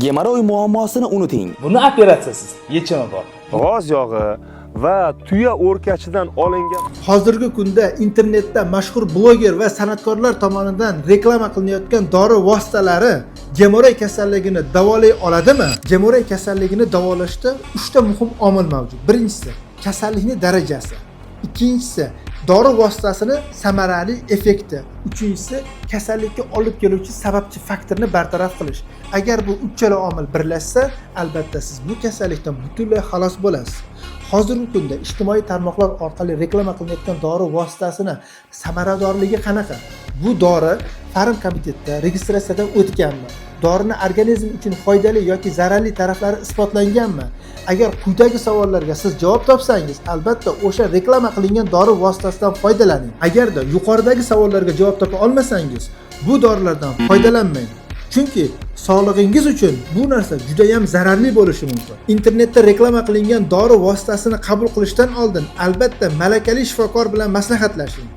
Gemoroy muammosini unuting. Buni operatsiyasiz yechimi bor. G'oz yog'i va tuya o'rkachidan olingan Hozirgi kunda internetda mashhur bloger va san'atkorlar tomonidan reklama qilinayotgan dori vositalari gemoroy kasalligini davolay oladimi? Gemoroy kasalligini davolashda uchta muhim omil mavjud. Birinchisi, kasallikni darajasi. Ikkinchisi, dori vositasini samarali effekti. Uchinchisi, kasallikka olib keluvchi sababchi faktorni bartaraf qilish. Agar bu uchala omil birlashsa, albatta siz bu kasallikdan butunlay xalos bo'lasiz. Hozirgi kunda ijtimoiy tarmoqlar orqali reklama qilinayotgan dori vositasini samaradorligi qanaqa? Bu dori farm komitetda registratsiyadan o'tganmi? Dorini organizm uchun foydali yoki zararli taraflari isbotlanganmi? Agar quyidagi savollarga siz javob topsangiz, albatta o'sha reklama qilingan dori vositasidan foydalaning. Agarda yuqoridagi savollarga javob topa olmasangiz, bu dorilardan foydalanmang. Chunki sog'lig'ingiz uchun bu narsa juda ham zararli bo'lishi mumkin. Internetda reklama qilingan dori vositasini qabul qilishdan oldin albatta malakali shifokor bilan maslahatlashing.